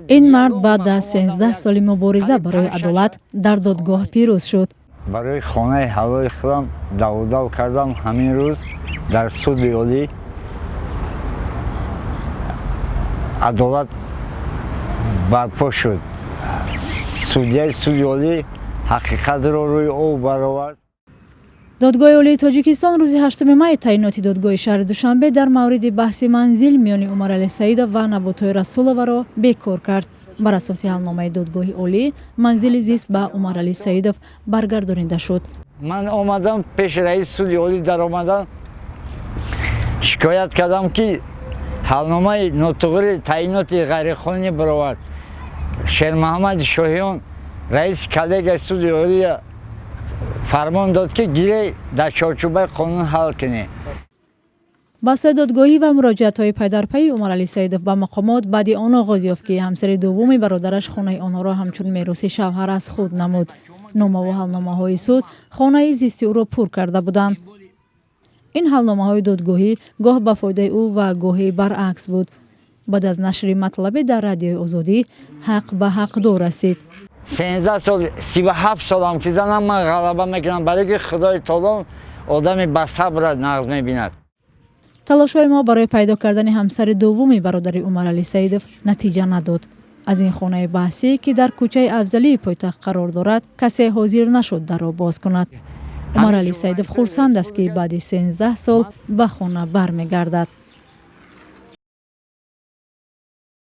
Ин мард баъд аз 13 соли мубориза барои адолат дар додгоҳ пирӯз шуд. Барои хонаи ҳалоли худам давудав кардам. Ҳамин рӯз дар суди олӣ адолат барпо шуд. Судяи суди олӣ ҳақиқатро рӯи об баровард. Додгоҳи олии Тоҷикистон рӯзи 8 май таъиноти додгоҳи шаҳри Душанбе дар мавриди баҳси манзил миёни Умаралӣ Саидов ва Наботои Расуловаро бекор кард. Бар асоси ҳалномаи додгоҳи олӣ, манзили зист ба Умаралӣ Саидов баргардонида шуд. Ман омадам, пеши раиси суди олӣ даромадам, шикоят кардам, ки ҳалномаи нотуғри, таъиноти ғайриқонунӣ баровард. Шермуҳаммади Шоҳиён, раиси коллегияи суди олӣ, фармон дод, ки гирей, дар чорчӯбаи қонун ҳал кунед. Баҳсҳои додгоҳӣ ва муроҷиатҳои пайдарпайи Умаралӣ Саидов ба мақомот баъди он оғоз ёфт, ки ҳамсари дуввуми бародараш хонаи онҳоро ҳамчун мероси шавҳар аз худ намуд. Номаву ҳалномаҳои суд хонаи зисти ӯро пур карда буданд. Ин ҳалномаҳои додгоҳӣ гоҳ ба фоидаи ӯ ва гоҳе баръакс буд. Баъд аз нашри матлабе дар Радиои Озодӣ, ҳақ ба ҳақдор расид. 13 сол, 37 солам ки занам, ман ғалаба мекунам, барои ки Худои таоло одами басабра нағз мебинад. Талошҳои мо барои пайдо кардани ҳамсари дуввуми бародари Умаралӣ Саидов натиҷа надод. Аз ин хонаи баҳсӣ, ки дар кӯчаи Афзалии пойтахт қарор дорад, касе ҳозир нашуд дарро боз кунад. Умаралӣ Саидов хурсанд аст, ки баъди 13 сол ба хона бармегардад.